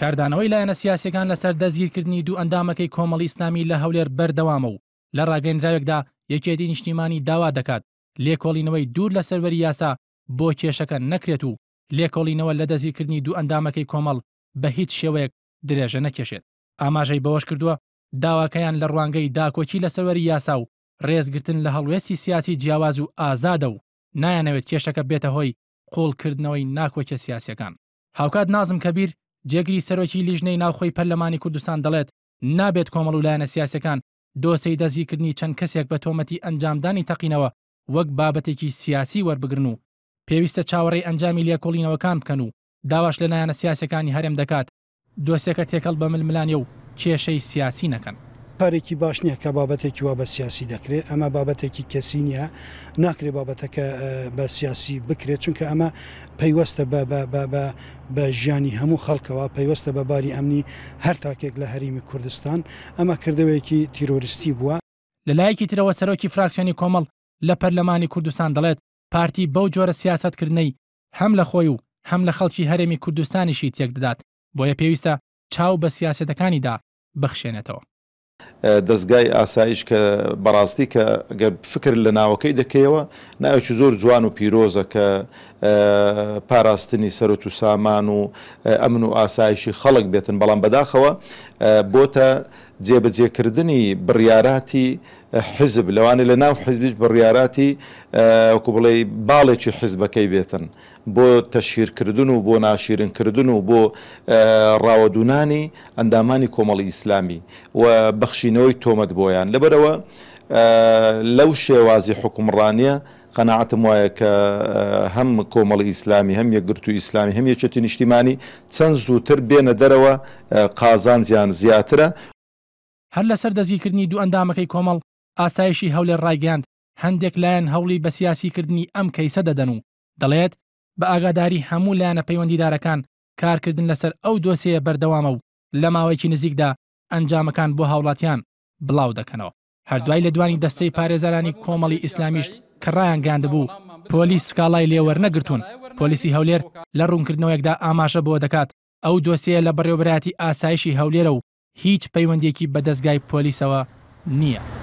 کاردانەوەی لایەنە سیاسییەکان لەسەر دەستگیرکردنی دوو ئەندامەکەی کۆمەڵی ئیسلامی لە هەولێر بەردەوامە و لە ڕاگەیەندراوێکدا یەکێتی نیشتیمانی داوا دەکات لێکۆڵینەوەی دوور لە سەروەری یاسا بۆ کێشەکە نەکرێت و لێکۆڵینەوە لە دەستگیرکردنی دوو ئەندامەکەی کۆمەڵ بە هیچ شێوەیەک درێژە نەکێشێت. ئاماژەی بەوەشکردووە، داواکەیان لە ڕوانگەی داکۆکی لە سەروەری یاسا و ڕێزگرتن لە هەڵوێستی سیاسی جیاواز و ئازادە و نایانەوێت کێشەکە بێتە هۆی قووڵکردنەوەی ناکۆکیە سیاسیەکان. هاوکات نازم کەبیر، جێگری سەرۆکی لیژنەی ناوخۆی پەرلەمانی کوردستان دەڵێت، نابێت کۆمەڵ و لایەنە سیاسیەکان دۆسێی دەستگیرکردنی چەند کەسێک بە تۆمەتی ئەنجامدانی تەقینەوە وەک بابەتێکی سیاسی وەربگرن و پێویستە چاوەڕێی ئەنجامی لێکۆڵینەوەکان بکەن و داواش لە لایەنە سیاسیەکانی هەرێم دەکات دۆسیەکە تێکەڵ بە ململانێ و کێشەی سیاسی نەکەن. کارێکی باش نییە کە بابەتێکی وا بە سیاسی دەکرێت، ئەمە بابەتێکی کەسی نییە، ناکرێت بابەتەکە بە سیاسی بکرێت، چونکە ئەمە پەیوەستە بە ژیانی هەموو خەڵکەوە، پەیوەستە بە باری ئەمنی هەر تاکێک لە هەرێمی کوردستان، ئەمە کردەوەیەکی تیرۆریستی بووە. لە لایەکی ترەوە سەرۆکی فراکسیۆنی کۆمەڵ لە پەرلەمانی کوردستان دەڵێت، پارتی بەو جۆرە سیاسەتکردنەی هەم لە خۆی و هەم لە خەڵکی هەرێمی کوردستانیشی تێکدەدات، بۆیە پێویستە چاو بە سیاسەتەکانیدا بخشێنێتەوە. دەزگای ئاسایش کە بەڕاستی کە گەر فکر لە ناوەکەی دەکەیەوە ناوێکی زۆر جوان و پیرۆزە کە پاراستنی سەروت و سامان و ئەمن و ئاسایشی خەڵک بێتن بەڵام بەداخەوە بۆتە جێبەجێکردنی بڕیاراتی حیزب لەوانەیە لە ناو حیزبیش بڕیاراتی وەکو بڵێی باڵێکی حیزبەکەی بێتن بۆ تەشهیرکردن و بۆ ناشیرنکردن و بۆ ڕاوەدوونانی ئەندامانی کۆمەڵی ئیسلامی و بەخشینەوەی تۆمەت بۆیان لەبەرئەوە لەو شێوازی حوکمڕانیە قەناعەتم وایە کە هەم کۆمەڵی ئیسلامی هەم یەکگرتووی ئیسلامی هەم یەکێتی نیشتیمانی چەند زووتر بێنە دەرەوە قازانجیان زیاترە. هەر لەسەر دەستگیرکردنی دوو ئەندامەکەی کۆمەڵ، ئاسایشی هەولێر ڕایگەیاند، هەندێک لایەن هەوڵی بەسیاسیکردنی ئەم کەیسە دەدەن و دەڵێت، بە ئاگاداری هەموو لایەنە پەیوەندیدارەکان کارکردن لەسەر ئەو دۆسیەیە بەردەوامە و لە ماوەیەکی نزیکدا ئەنجامەکان بۆ هاوڵاتیان بڵاو دەکەنەوە. هەر دوای لێدوانی دەستەی پارێزەرانی کۆمەڵی ئیسلامیش کە ڕایانگەیاندبوو پۆلیس سکاڵای لێ وەرنەگرتوون، پۆلیسی هەولێر لە ڕوونکردنەوەیەکدا ئاماژە بەوە دەکات، ئەو دۆسیەیە لە بەڕێوەبەرایەتی ئاسایشی هەولێرە و هیچ پەیوەندییەکی بە دەزگای پۆلیسەوە نییە.